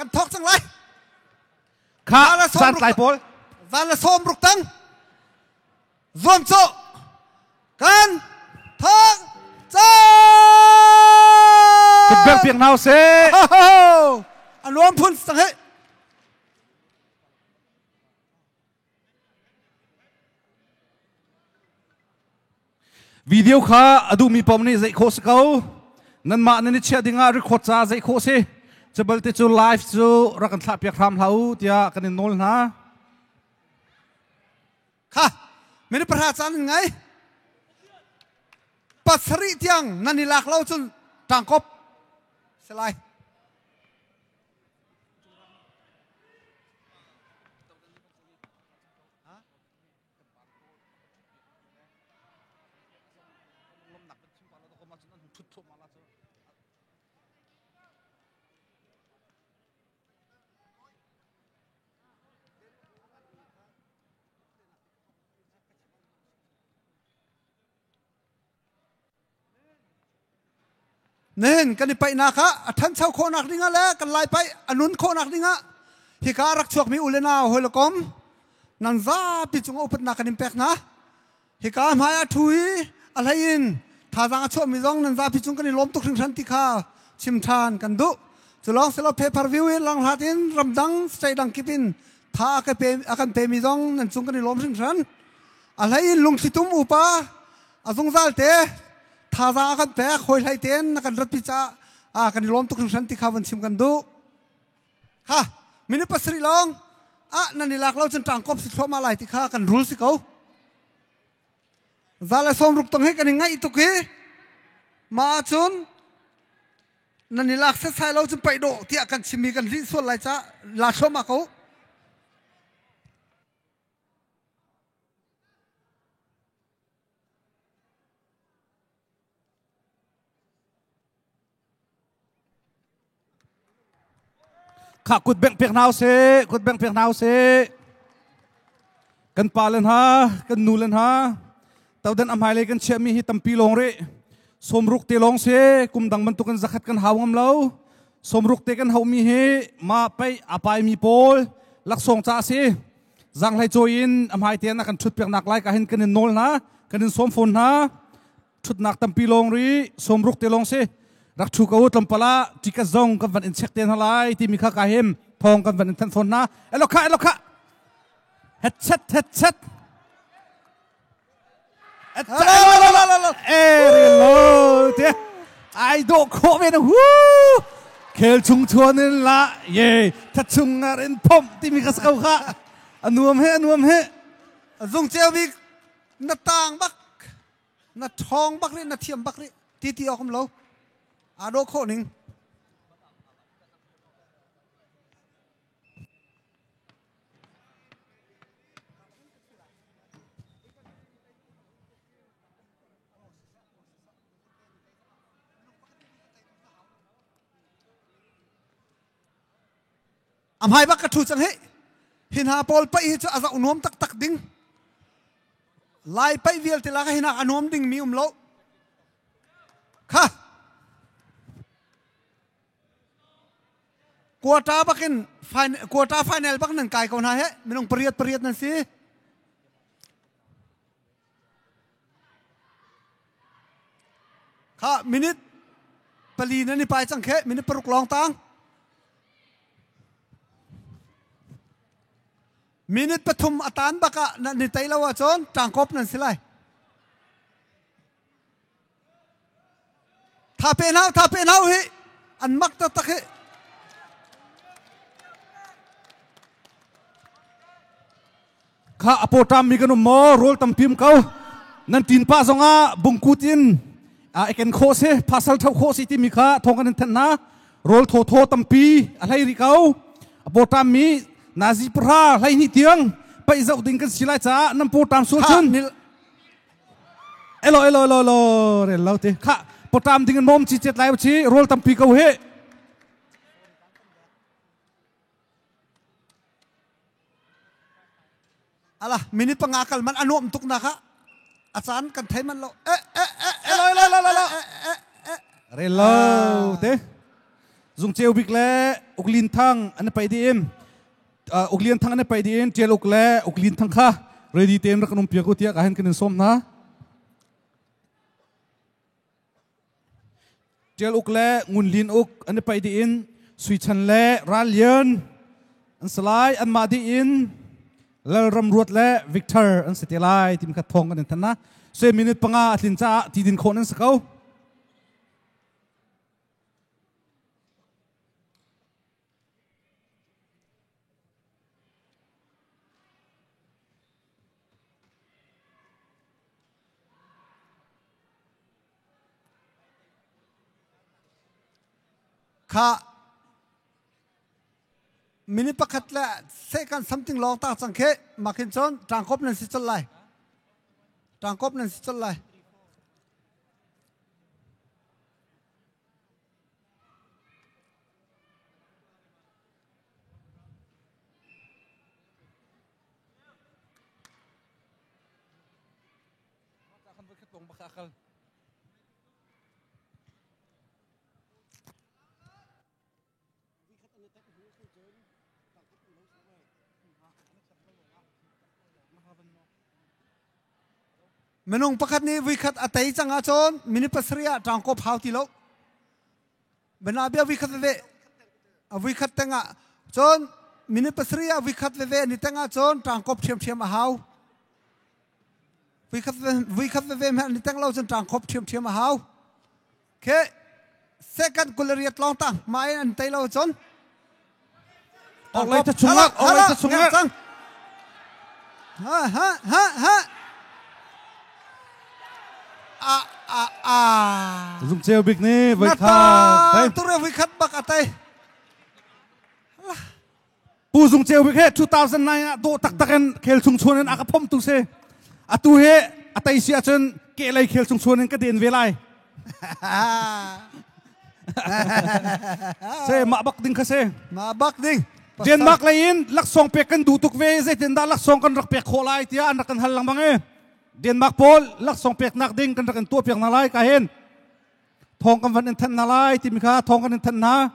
Kan thawk cang lai. Kha santlai pawl. Zan le sawm ruk tang. Zuam cu kan thawk cang. Kut piak nau se. A nuam phun sang he. Video kha a duhmi paoh nih zeih khawh si ko. Nanmah nan i chiah dingah record ca zeih khawh si. Cubalte cu live cu rak kan thlah piak hram hlah u tiah kan in nawl hna. Kha minute pahra caan in ngai. Pasarih tiang nan i lak lo cun ṭangkop si lai. Nihin kan i paihnak ah a ṭhancho khawhnak dingah le kan lai paih a nun khawhnak dingah hika a rak chuakmi u le nau hawi le kom nan zapi cungah upatnak kan in pek hna. Hika hmai ah ṭhu i a hlei in thazaang a chuahmi zong nan zapi cung kan i lawm tuk hringhran ti kha chim ṭhan kan duh. Cu lawng si lo paper view in langhlat in ramdang state dang kip in tha a kan pemi zong nan cung kan i lawm hringhran. A hlei in lungthlitum upa a zungzal te thazaang a kan pek hawi hlei tein na kan ratpi caah a kan i lawm tuk hringhran ti kha van chim kan duh. Ha minute pasarih lawng ah nan i lak lo cun ṭangkop si thluahmah lai ti kha kan rul si ko. Za le sawm ruk tong hi kan i ngaih tuk hi mah ahcun nan i lak setsai lo cun paih dawh tiah kan chimmi kan rih sual lai caah la thluahmah ko. Kha kut bengh pek hna usih, kut bengh pek hna usih. Kan pa le hna, kan nu le hna, todan a hmailei kan chiahmi hi tampi lawng rih. Sawmruk te lawng si, kum dang bantukin zakhat kan hau ngam lo. Sawmruk te kan hauhmi hi ma pei a paimi pawl laksawng ca a si. Zanghlei cawi in a hmai tein a kan ṭhut piaknak lai ka hin kan in nawl hna, kan in sawm fawn hna. Ṭhutnak tampi lawng ri, sawmruk te lawng si. Rak ṭhu ko u tlawmpal ah ticket zong kan van in check te hna lai timi kha ka him thawng kan van in thanh fawn hna. Elo kha, elo kha. Headset, headset. Te ai dawh khawh ve na hu khel chung chuan in la ye that chung ngar in phomh timi ka ko kha anuam he anuam he zung ceu bik na tang bak na thong bak ri na thiam bak ri ti ti awk um lo aa dawh khawh ning A hmai bak ka ṭhu cang hi. Hi hna pawl paih hi cu a zoh nuam taktak ding. Lai paih vialte lak ah hi hna a nuam dingmi um lo. Kha. Quarter bakin quarter final bak nan kai ko hna he minung pariat pariat nan si. Kha minute pali nan i pai cang khe minute paruk lawng tang. Minute pathum a tan bak ah nan i tei lo ahcun ṭangkawp nan si lai. Tha pe hna tha pe hna hi an mak taktak hi. Kha a pawṭam mi kan um maw rawl tampim ko nan tin pa zongah bungkut in a eken khawh si phasal ṭho khawh si timi kha thawng kan in thanh hna rawl thaw thaw tampi a hlei rih ko a pawṭam mi nazi pahra hlei hnih tiang paih zoh ding kan si lai caah nan pawṭam sual cun Elo elo elo elo rel lo ti kha potam ding in mom chi chet lai chi rol tampi ko he Ala minute panga kal man anuam tuk na kha a caan kan thei man lo eh eh eh elo elo elo elo rel lo te. Zung Ceu Bik le Uk Lin Thang an pai di im. Uk Lian Thang an pai di in Tial Uk le Uk Lin Thang kha ready tein rak kan um piak u tiah ka hen kan in sawm hna. Tial Uk le Ngun Lin Uk an pai di in Sui Chan le Ral Lian an salai an mah di in Lal Ram Ruat le Victor an si te lai tim kha thong kan in than na. Se minute panga a tlin caah ti din khawh nan si ko. Kha minute pakhat le second something lawng tak cang khi makin cun tangkop nan si col lai tangkop nan si col lai Minung pakhat nih vuikhat a tei cang ahcun minute pasarih ah ṭangkawp hau ti lo. Banabia vuikhat veve a vuikhat teng ah cun minute pasarih ah vuikhat veve ni teng ah cun ṭangkawp ṭhiamṭhiam a hau. Vuikhat veve hmanh ni teng lo cun ṭangkawp ṭhiamṭhiam a hau. Khe second 28 lawng tang mah in an tei lo cun. Orlei ta chungah orlei ta chungah cang. Ha ha ha ha. A a a. Zum cheu bik ni voi kha. Na ta tu voi khat bak atai. Pu Zung Ceu bik he 2009 ah dawh taktak in khel chung chuan in a ka phom tu si. Atu he a tei si ahcun kehlei khel chung chuan in ka den ve lai. Se mah bak ding kha se. Mah bak ding. Denmark lei in laksawng pek kan duh tuk ve zeitin dah laksawng kan rak pek khawh lai tiah an rak kan hal lengmang e. Denmark pawl laksawng peknak ding kan rak in tuah piak hna lai ka hin. Thawng kan van in thanh hna lai timi kha thawng kan in thanh hna.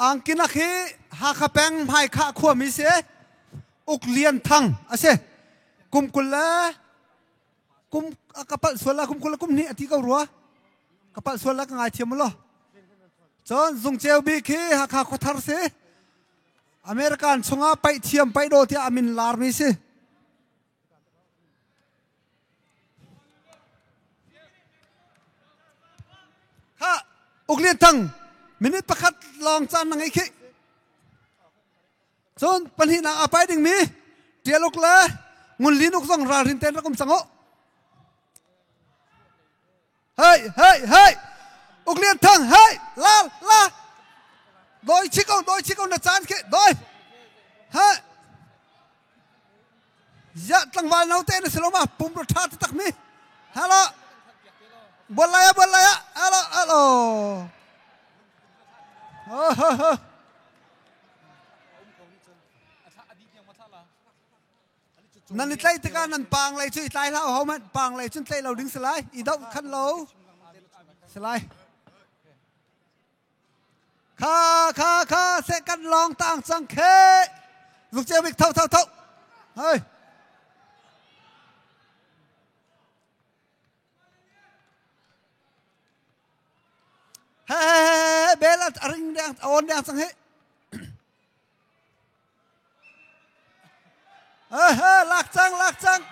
Angkinak hi Hakha peng Hmaikhah khuami si Uk Lian Thang a si. Kum 20 le kum ka palh sual la kum 20 le kum hnih a ti ko rua. Ka palh sual la ka ngaithiam mu law. Cun Zungceu bik hi Hakha khuathar si. American chungah paih thiam paih daw tiah a min larmi si. Ha Uk Lian Thang minute pakhat lawng caan na ngei khi. Cun pahnihnak a pai dingmi Tial Uk le Ngun Lin Uk zong ralrin tein rak um cang u. Hey hey hey Uk Lian Thang hey la la doi chik ko doi chik ko na caan khi doi ha Ya tlangval naute na si lo ma pum ro tha tak mi. Hello. Bolaya bolaya. Hello hello. Oh ho ho. Nan i tlaih tikah nan pang lei cu i tlai hlah ho man pang lei cun tlaih lo ding si lai i doh khan lo si lai Kha kha kha second long tang cang khe. Zuk ceu bik tho tho tho. Hei. He he he bel a ring deng a on deng cang hi. He he lak cang lak cang.